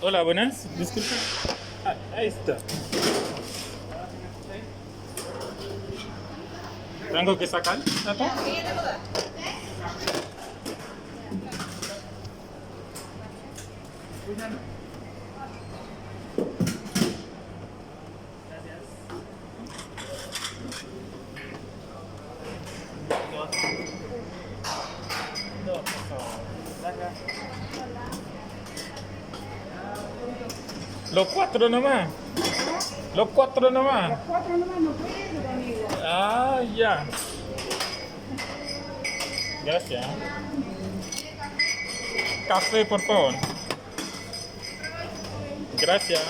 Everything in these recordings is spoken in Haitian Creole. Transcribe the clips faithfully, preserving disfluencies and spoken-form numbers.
Hola, buenas. Disculpe. Ah, ahí está. Tengo que sacar, ¿no? Los cuatro nomás. Los cuatro nomás. Los cuatro nomás, no puedo, amigo. Ah, ya. Gracias. Café, por favor. Gracias.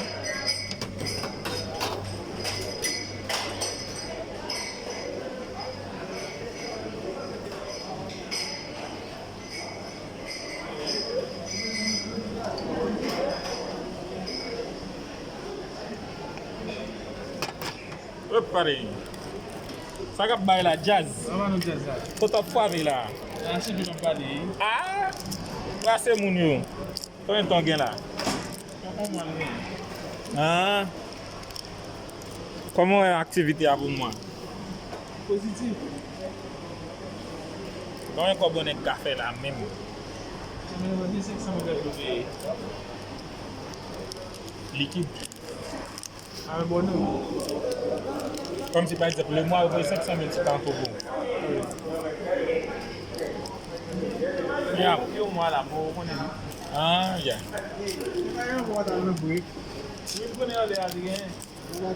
Ep, pare. Sa k ap bay la, djaz? Sa pa nan djaz la. Kot w ap frape la? Nan chif yo m ap pale. Ah! Brase moun yo. Konbyen tan w gen la? Yon mwa m gen. Ah. Kòman w wè aktivite a pou mwa? Pozitif. Konbyen kòb yon nèg ka fè la menm? Mwen, mwen, se senk san mil pou peye. Likid. Abòne w. Kòmsi, pa egzanp, lemwa, yo voye senk san mil ti kanto pou ou. Ya. Yon mwa la, bon, ou konnen, non? Ah, ya. Yon mwa ta nan break. Wi, m konnen anlè a te genyen. Ou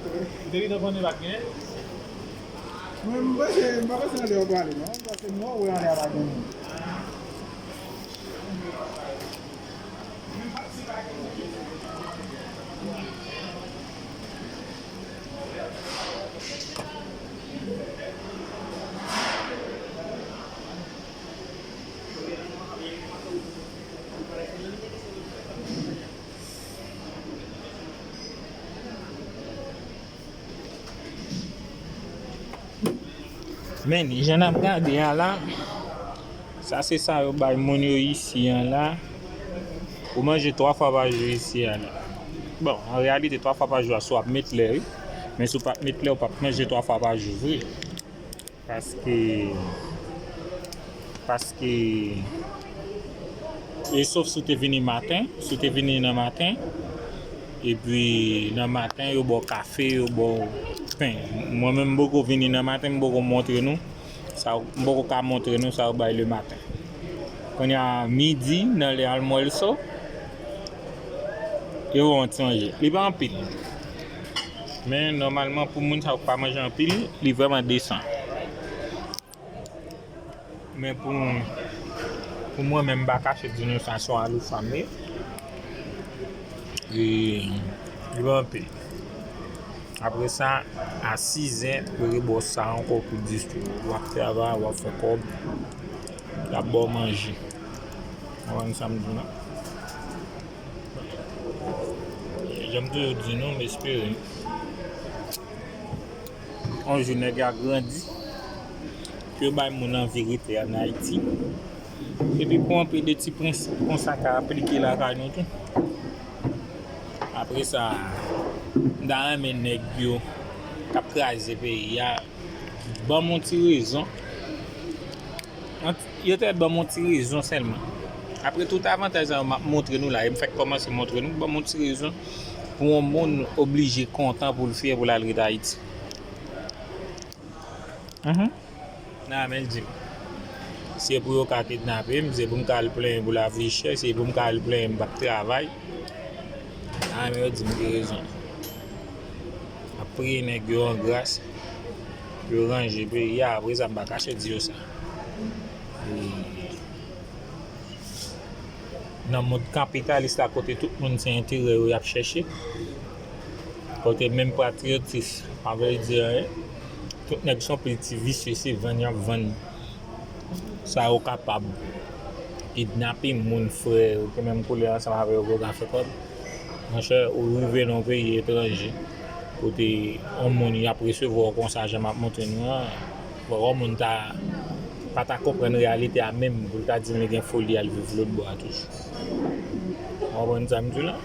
te gentan konnen pa t genyen? Mwen, m panse, m pa panse anlè yo prale, non. M panse mwen wè anlè a pa gen moun. Men, jan n ap gade a la, sa se sa yo bay moun yo isi an la. Ou manje twa fwa pa jou isi a la. Bon, an reyalite, twa fwa pa jou a, si w ap met lè, wi. Men si w p ap met lè, ou p ap manje twa fwa pa jou vre. Paske, paske, e sof si w te vini maten, si w te vini nan maten, epi nan maten, yo ba w kafe, yo ba w pen. Mwen menm, m poko vini nan maten, m poko montre nou sa, m poko ka montre nou sa yo bay le maten. Kounye a, midi, nan lè almwèlso, yo ba w yon ti manje. Li pa anpil. Men, nòmalman, pou moun sa yo k pa manje anpil, li vrèman desan. Men pou, pou mwen menm, m pa kache di nou sa, se yon alou fanmi. E, li pa anpil. Apre sa, a sizè, yo rebo sa ankò pou dis jou. W ap travay, w ap fè kòb, y ap ba w manje. Ou konprann sa m di w la? Jan m toujou di nou, m espere yon jou nèg a grandi, pou yo bay moun anvi rete ann Ayiti. Epi pou anpil de ti prensip konsa ka aplike lakay nou tou. Apre sa, m ta renmen nèg yo k ap kraze peyi a, ban m yon ti rezon. Yon ti, yo te ban m yon ti rezon sèlman. Apre tout avantaj sa yo m ap montre nou la, e m fèk kòmanse montre nou, ban m yon ti rezon pou yon moun oblije kontan pou l fyè pou l al ret Ayiti. Mhm. Nan men l di m, se pou yo ka kidnape m, se pou m ka al plenyen pou lavi chè, se pou m ka al plenyen m p ap travay. Nan men yo di m gen rezon. Ap priye nèg yo an gras, yo ranje peyi a, apre sa m pa kache di yo sa. E, nan mond kapitalis la, kote tout moun se enterè yo y ap chèche, kote menm patriyotis pa vle di anyen, tout nèg se yon pil ti visye, se vann y ap vann sa yo kapab, kidnape moun, frè yo, ki menm koulè ansanm avè yo pou yo ka fè kòb. Monchè, ou rive nan yon peyi etranje, kote yon moun y ap resevwa w konsa, jan m ap montre nou an, bon, yon moun ta, pa ta konprann reyalite a menm, pou l ta di m li gen foli al viv lòtbò a toujou. Ou konprann sa m di w la?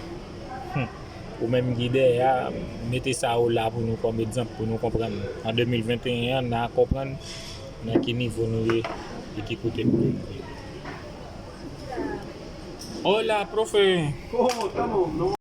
Ou menm ki dèyè a, mete sa ou la pou nou kòm egzanp, pou nou konprann. An de mil venteyen an, n a konprann nan ki nivo nou ye e ki kote nou dwe rive. Hola, profe!